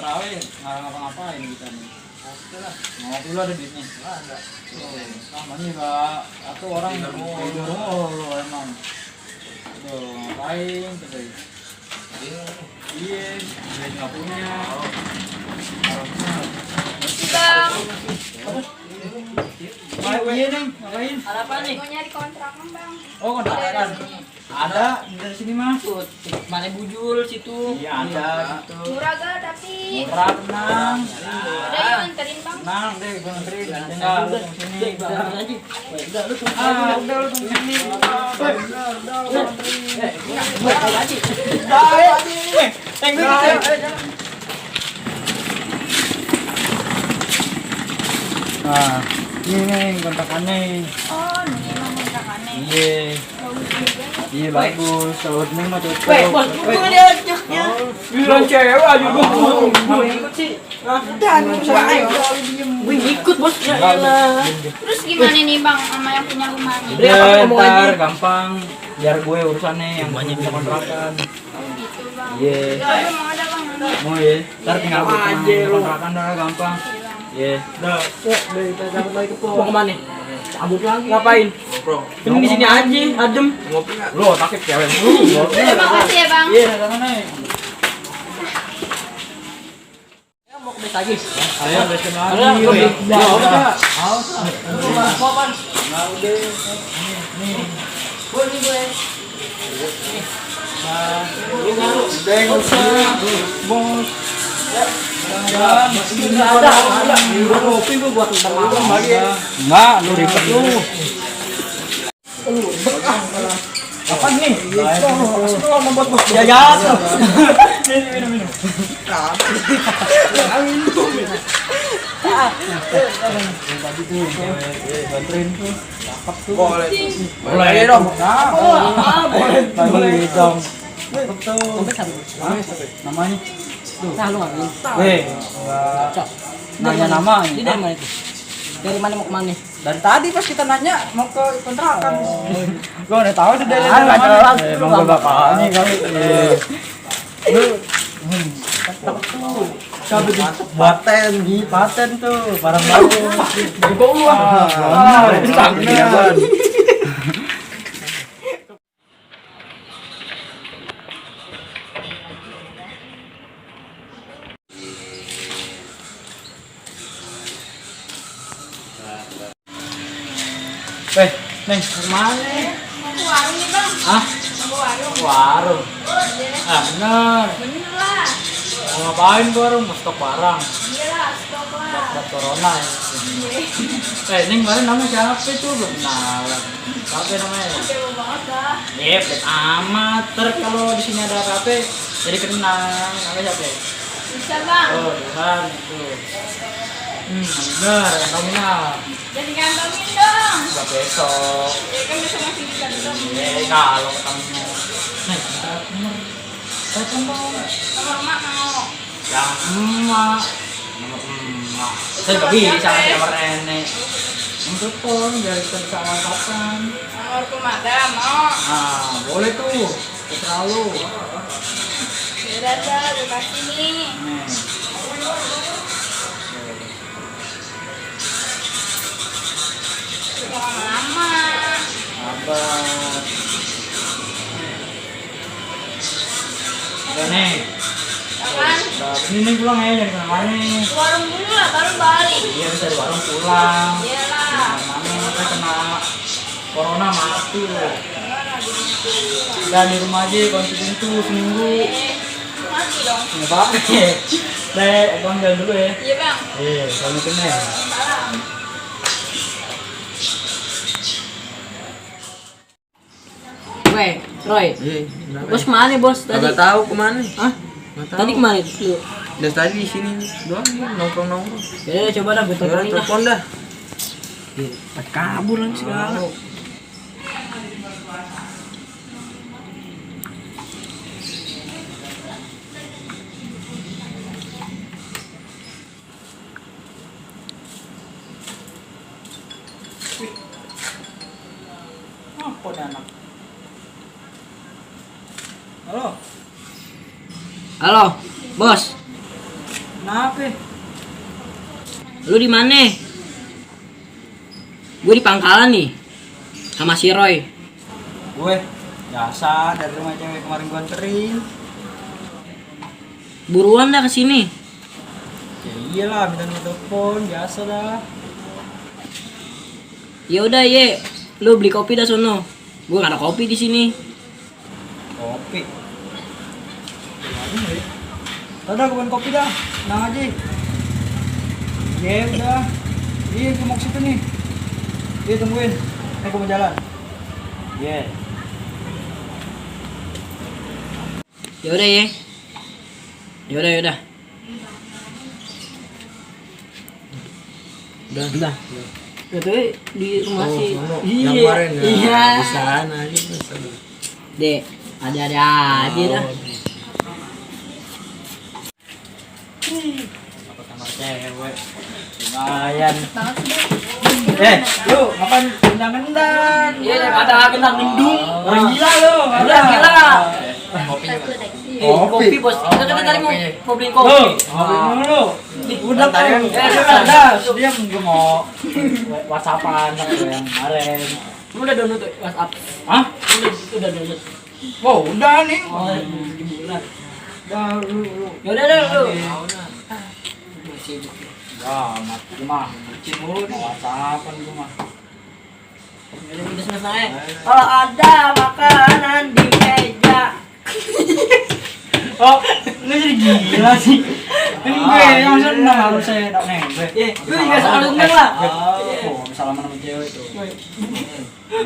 terawih nggak ngapa-ngapain kita nih. Oke lah. Mau dulu ada duitnya. Ada. Sama nih Pak, atau orang tidur mulu emang. Aduh, ngapain tuh? Iya, dia nggak punya. Bang, Iya Neng, ngapain? ada apa nih? Mau nyari kontrakan bang. Oh kontrakan. Ada dari sini mah. Tuh, mana bujul situ? Iya ada gitu. Murah gak tapi. Murah tenang. Udah yuk anterin bang. Tenang deh, gue nganterin. Tinggal lu tunggu sini. Udah aja. Udah lu tunggu Udah lu tunggu sini. Nah, ini nih kontrakannya. Oh, ini emang kontrakannya. Iya, Bagus juga ya. iya bagus. Kalau ini mah cocok. Weh, bos, gue diajaknya. Bilang cewek aja gue. Gue ikut sih. Udah, ayo. Gue ikut bos. Ya elah. Terus gimana nih bang sama yang punya rumah nih? Udah, apa ngomong Ntar aja. gampang. Biar gue urusannya yang banyak bisa kontrakan. Oh gitu bang. Iya. Aduh mau ada bang. Mau ya, ntar tinggal gue Aja temenin lu. kontrakan dah gampang. Iya. Udah, kita cabut lagi ke pohon. Mau kemana? Cabut lagi. Ngapain? Nongkrong. Ini di sini aja, adem. Ngopi nggak? Lu otaknya cewek lu. Terima kasih ya bang. Iya, sana nih. Ya, mau ke base lagi. Ayo besok lagi. Udah, Weh. udah. Udah. Mau apaan? Nah, udah. Nih. Gue nih gue. Nah, udah nggak usah. Bos. Jangan. Ada. Kopi gue buat ntar malam. Enggak, lu ribet lu. Apa nih? Itu membuat bos ya jatuh. Minum. Tadi tuh, bantuin tuh. Cakep tuh. Boleh. Boleh dong. Boleh dong. Cakep tuh. Namanya? Nah, lu ngambil. Weh, enggak. Cok. Nanya nama Ini dari mana itu? Dari mana mau kemana? dari tadi pas kita nanya mau ke kontrakan. Gua udah tahu udah dari nggak jelas. Emang gua bapaknya kali. Lu cabut paten, paten tuh, barang baru. Gua uang. Benar. Neng, kemana? Mau ke warung nih bang. Ah, Mau ke warung. warung. Ah, bener. Bener lah. Mau ngapain ke warung? Mau stok barang. Iya lah, stop lah. Buat corona ya. Neng kemarin namanya siapa itu? Belum kenalan. Siapa namanya? Jauh banget dah. Pelit amat. Ntar kalau di sini ada kafe jadi kenang. Namanya siapa? Bisa bang. Oh, Tuhan itu. Bener, yang nominal. Jadi kantongin dong. Udah besok. Ya kan besok masih di kantong. Kalau ketemu. Neng, nomor telepon dong. Sama emak mau. Yang emak. Nomor emak. Saya nggak bisa ngasih nomor nenek. Yang telepon biar kita bisa kapan. Nomor pemada mau. Nah, boleh tuh. Terserah lu. Udah dah, gue kasih nih. Nih. Jangan lama. Sabar. Udah nih. Kapan? Udah, ini nih pulang ya, jangan kemana-mana nih. Ke warung dulu lah, baru balik. Iya, bisa di warung pulang. Iyalah. Mana kita kena corona mati loh. Gimana gitu? Dan di rumah aja konsumsi tuh seminggu. Mati dong. Nggak apa-apa. Deh, abang jalan dulu ya. Iya bang. Iya, kalau itu nih. Salam. Weh, Roy. Iya. Bos kemana bos tadi? Nggak tahu kemana. Hah? Nggak tahu. Tadi kemana itu? Dari tadi di sini doang nongkrong. Ya coba dah gue Udah teleponin dah. telepon dah. Kabur lagi segala. Apa nih anak? Halo. Halo, bos. Kenapa? Lu di mana? Gue di Pangkalan nih. Sama si Roy. Gue biasa dari rumah cewek kemarin gue anterin. Buruan dah kesini. Ya iyalah, minta nomor telepon, biasa dah. Ya udah ye, lu beli kopi dah sono. Gue gak ada kopi di sini. Kopi. Udah, gue kopi dah. Tenang aja. Ya udah. Iya, gue mau ke situ nih. Iya, tungguin. Gue mau jalan. Iya. Ya udah ye. Ya udah. Udah. Itu di rumah sih. Yang kemarin ya. Iya. Di sana gitu. Dek, ada aja dah. Apa kamar cewek? Lumayan. Banget sih. Lu ngapain gendang-gendang? Iya, daripada gendang gendung. Orang gila lu. Udah gila. Kopi. Kopi bos. Kita tadi mau beliin Lu, kopi. ngopi dulu. Udah Tadi kan udah. Diam, gue mau WhatsAppan sama gue yang kemarin. Lu udah download tuh WhatsApp? Hah? Udah download. Wow, udah nih. Oh, di bulan. Udah lu. Ya udah lu. Ya, mati gue mah. Bucin mulu nih. WhatsAppan gue mah. Udah udah selesai. Kalau ada makanan di meja. Oh, lu jadi gila sih. Ini gue yang senang harusnya enak nih. Lu juga selalu seneng lah. Oh, salaman sama cewek tuh.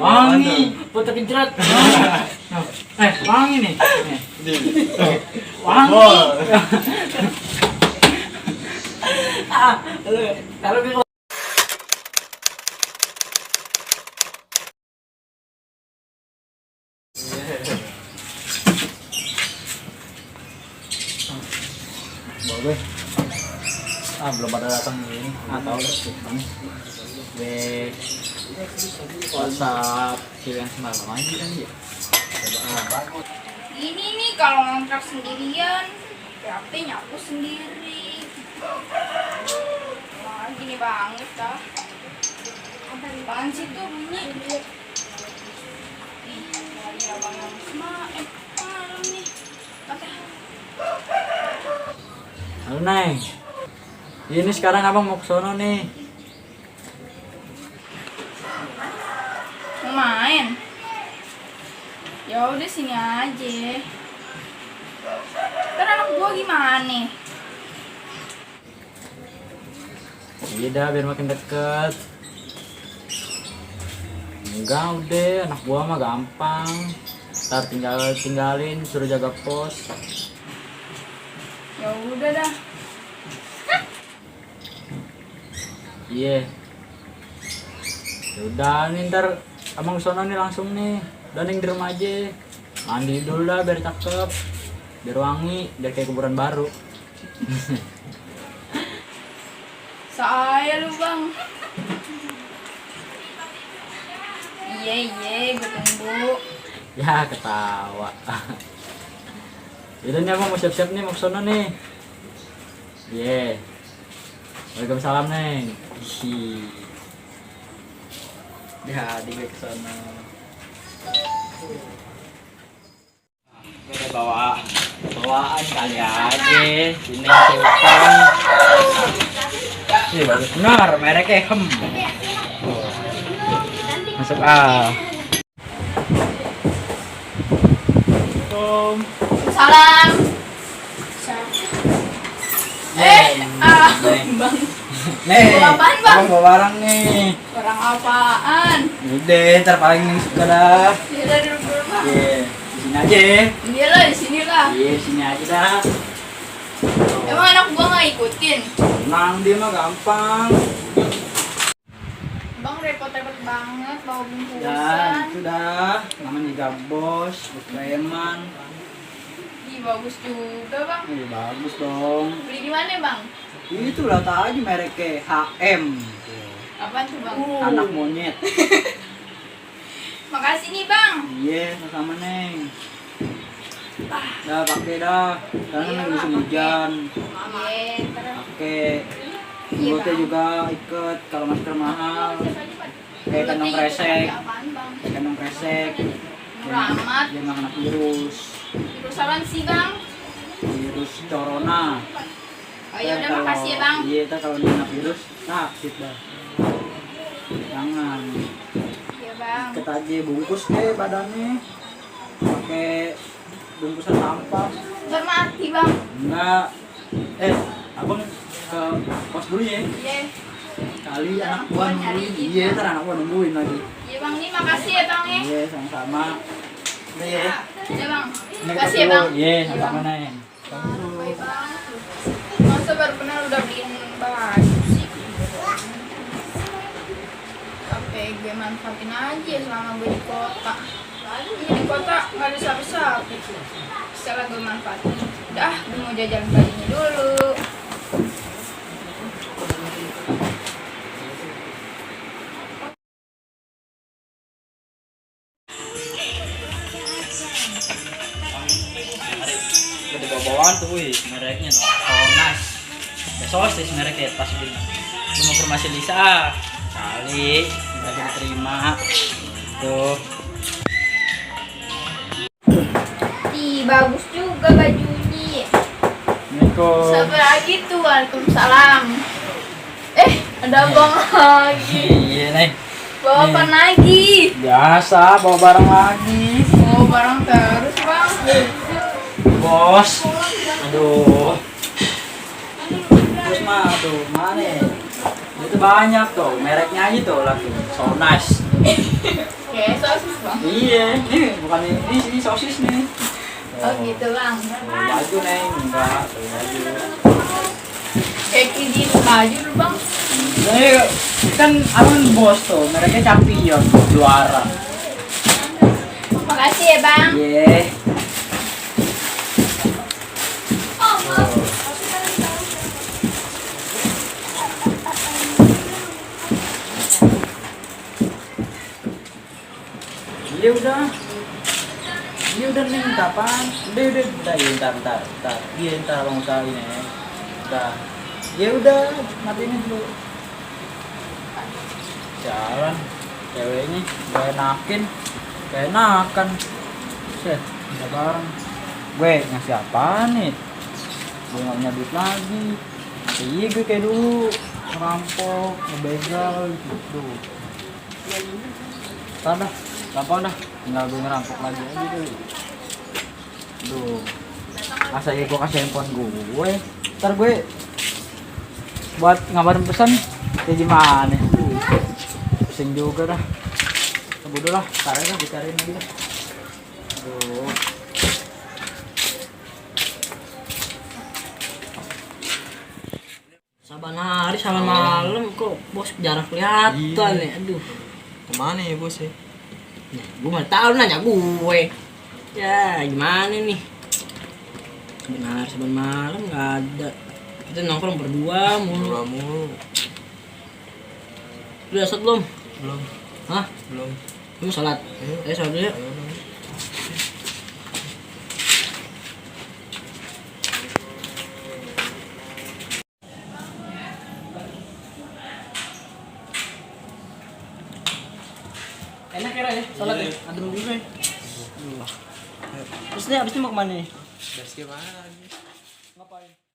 Wangi. Foto kejerat. Wangi nih. Wangi. Kalau gue Bawa gue. Belum pada datang ini. Tahu deh. Gue WhatsApp cewek yang semalam aja kan ya. Coba. Ini nih kalau ngontrak sendirian, PHP nyapu sendiri. Wah, gini banget dah. Apaan sih tuh bunyi? Ih, lagi abang yang malam nih. Kata. Halo Neng. Ini sekarang abang mau ke sono nih. Mau main? Ya udah sini aja. Ntar anak gua gimana? Iya dah, biar makin deket. Enggak, udah anak gua mah gampang. Ntar tinggalin suruh jaga pos. Ya udah dah. Iya. Yaudah nih ntar abang sono nih langsung nih. Udah Neng di rumah aja. Mandi dulu dah biar cakep. Biar wangi, biar kayak kuburan baru. Saya lu bang. Iya, gue tunggu. Ya ketawa. Yaudah nih abang mau siap-siap nih mau ke sono nih. Iya. Waalaikumsalam Neng. Hi. Ya, di gue ke sono. Gue bawa bawaan kali aja. Ini Sultan. Ini bagus benar, mereknya Hem. Masuk Salam. Bang. Nih, Bawa apaan, Bang? abang bawa barang nih. Orang apaan? Udah, ntar paling Neng suka dah. Ya udah duduk dulu bang. Iya, di sini aja. Iya lah, di sini lah. Iya, sini aja dah. Emang anak gua nggak ikutin? Tenang, dia mah gampang. Bang repot-repot banget bawa Dan bungkusan. itu dah, namanya juga bos preman. Ih, bagus juga bang. Bagus dong. Beli di mana bang? Itu lah tak aja mereknya HM. Apaan tuh bang? Anak monyet. Makasih nih bang. Iya, sama Neng. Dah pakai dah. Karena Iya, Neng musim pakai. hujan. Iya, ntar pakai mulutnya juga ikat kalau masker mahal. Kayak kantong kresek, Apaan, Bang? kantong kresek. Murah amat. Dia nggak kena virus, Virus apaan sih, Bang? virus corona. Oh ya udah, makasih ya, Bang. Iya, kita kalau kena virus sakit dah. Jangan. Iya, Bang. Ikat aja, bungkus deh badannya. Pakai bungkusan sampah. Ntar mati, Bang. Enggak. Abang ke pos dulu ya. Iya. Kali anak gua nungguin. Iya, ntar anak gua nungguin lagi. Iya, Bang. Ini makasih ya, Bang ya. Iya, sama-sama. Udah ya. Iya, Bang. Ini Makasih ya, dulu. Bang. Iya, sama-sama Neng. Baik, Bang. Masa baru kenal udah beliin baju sih? Tapi gue manfaatin aja selama gue di kota. Ini di kota nggak ada siapa-siapa. Setelah gue manfaatin. Udah, gue mau jajan bajunya dulu. Udah bawa-bawaan tuh, wih, mereknya tuh. Sonas. Besok sih mereknya pas beli. Mau ke rumah si Lisa. Kali, nggak diterima. Tuh. Ih, bagus juga bajunya. Assalamualaikum. Sabar lagi tuh, waalaikumsalam. Ada abang lagi. Iya, Neng. Bawa apa lagi? Biasa, bawa barang lagi. Bawa barang terus, Bang. Bos. Aduh. Bos mah, aduh, mana ya? Itu banyak tuh, mereknya aja tuh lagi. So nice. Kayak sosis, Bang. Iya, ini bukan ini sosis nih. Oh gitu, Bang. Tuh, baju Neng, enggak, tuh baju. Kayak izin baju dulu, Bang. Ini kan abang bos tuh, mereknya champion, juara. Makasih ya, Bang. Iya. Iya udah. Iya udah nih, kapan? Udah, iya ntar. Iya ntar abang usahain ya. Udah. Ya udah, matiin dulu. Jalan, ceweknya gak enakin, gak enakan. Set, udah bareng. Gue ngasih apaan nih? Gue gak punya duit lagi. Iya gue kayak dulu, ngerampok, ngebegal gitu. Ntar dah, gampang dah. Tinggal gue ngerampok lagi aja tuh. Duh, masa ya gue kasih handphone gue. Ntar gue buat ngabarin pesan kayak gimana? Pusing juga dah. Bodoh lah, ntar aja dicariin lagi dah. Aduh. Saban hari, saban malam kok bos jarang kelihatan ya. Aduh. Kemana ya bos ya? Nah, gue mau tahu nanya gue. Ya gimana nih? Benar saban malam nggak ada. Kita nongkrong berdua mulu. Dua mulu. Lu udah sholat belum? Belum. Hah? Belum. Lu sholat? Ayo. Sholat dulu yuk. Ayo dong. Enak ya, sholat ya? Adem dulu ya. Terus nih abis ini mau kemana nih? Basket mana lagi? Ngapain?